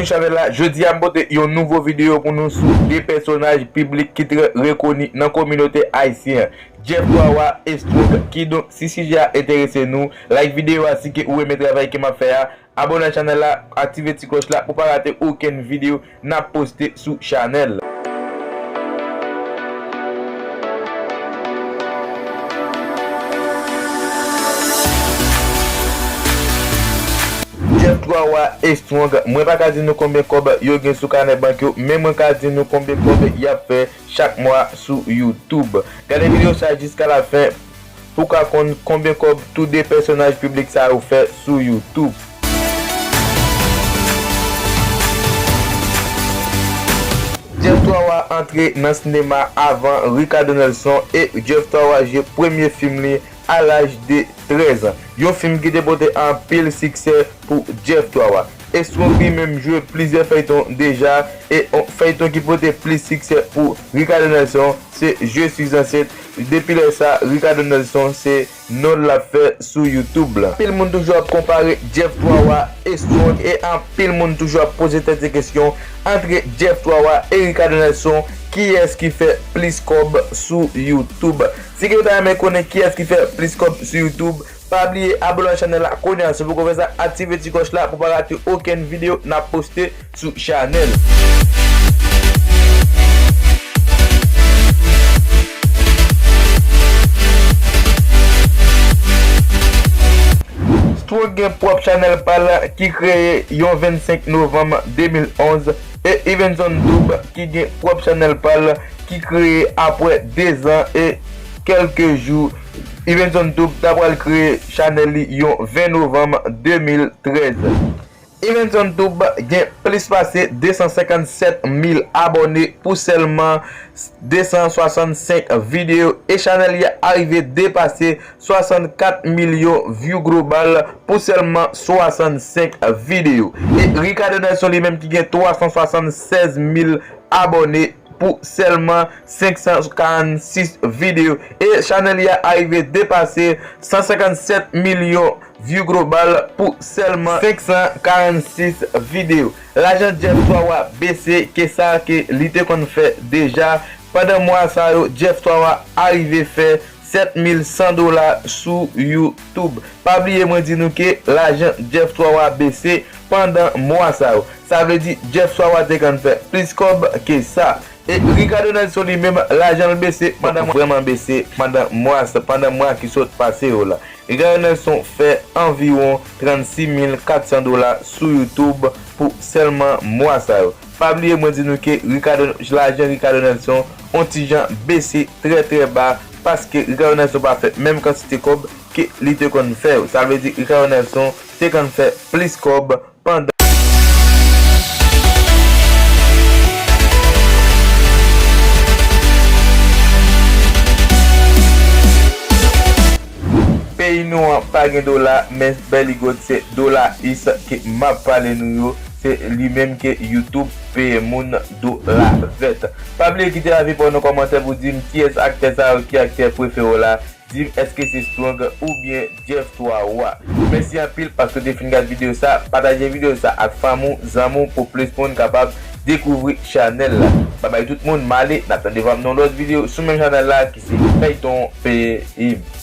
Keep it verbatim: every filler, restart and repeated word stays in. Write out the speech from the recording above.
Chanèl la, jodi a m pote yon nouvo videyo pou nou sou de pèsonaj piblik ki trè rekoni nan kominote ayisyen an, Jeff Twawa e Strong. Kidonk, si sijè a enterese nou, like videyo a si ke ou renmen travay ke m ap fè a, abòne ak chanèl la, aktive ti klòch la pou pa rate okenn videyo n ap poste sou chanèl. Jeff Twawa e Strong, mwen pa ka di nou konbyen kòb yo gen sou kanè bank yo, men mwen ka di nou konbyen kòb y ap fè chak mwa sou YouTube. Gade videyo sa jiska la fen pou w ka konn konbyen kòb tou de pèsonaj piblik sa yo fè sou YouTube. Jeff Twawa antre nan sinema avan Ricardo Nelson e Jeff Twawa jwe premye fim li a laj de trèz an. Yon fim ki te pote anpil siksè pou Jeff Twawa. E Strong li menm jwe plizyè fèyton deja, e yon fèyton ki pote plis siksè pou Ricardo Nelson, se Je suis enceinte. Depi lè sa, Ricardo Nelson se non l ap fè sou YouTube la. Anpil moun toujou ap konpare Jeff Twawa e Strong, e anpil moun toujou ap poze tèt yo kesyon, antre Jeff Twawa e Ricardo Nelson, kiyès ki fè plis kòb sou YouTube? Si ke w ta renmen konnen kiyès ki fè plis kòb sou YouTube, pa bliye abòne ak chanèl la kounye a, si w poko fè sa, aktive ti klòch la pou pa rate okenn videyo n ap poste sou chanèl. Strong gen pwòp chanèl pa l ki kreye yon vennsenk novanm de mil onz, e Evenson Doub ki gen pwòp chanèl pa l ki kreye apre de zan e kèlke jou. Evenson Doub ta pral kreye chanèl li yon ven novanm de mil trèz. Evenson Doub gen plis pase de san senkannsèt mil abòne pou sèlman de san swasannsenk videyo, e chanèl li a rive depase swasannkat milyon view global pou sèlman swasannsenk videyo. E Ricardo Nelson li menm ki gen twa san swasannsèz mil abòne pou sèlman senk san karannsis videyo. E chanèl li a rive depase san senkannsèt milyon view global pou sèlman senk san karannsis videyo. Lajan Jeff Twawa bese ke sa ke li te konn fè deja. Pandan mwa sa yo, Jeff Twawa arive fè sèt mil san dola sou YouTube. Pa bliye mwen di nou ke lajan Jeff Twawa bese pandan mwa sa yo. Sa vle di Jeff Twawa te konn fè plis kòb ke sa. E Ricardo Nelson li menm, lajan l bese pandan mwa, vrèman bese pandan mwa sa, pandan mwa ki sot pase yo la. Ricardo Nelson fè anviwon trannsis mil katsan dola sou YouTube pou sèlman mwa sa yo. Pa bliye mwen di nou ke Ricardo, lajan Ricardo Nelson on ti jan bese trè trè ba, paske Ricardo Nelson pa fè menm kantite kòb ke li te konn fè yo. Sa vle di Ricardo Nelson te konn fè plis kòb pandan peyi nou an pa gen dola, men Belly Goat se dola is ke m ap pale nou yo. Se li menm ke YouTube peye moun dola vèt. Pa bliye kite avi pa w nan kòmantè pou di m kiyès aktè sa yo ki aktè prefere w la. Di m èske se Strong oubyen Jeff Twawa. Mèsi anpil paske w te fin gad videyo sa. Pataje videyo sa ak fanmi w, zanmi w pou plis moun kapab dekouvri chanèl la. Babay tout moun, m ale, n ap tann devan m nan lòt videyo sou menm chanèl la ki se Fèyton Peyi m.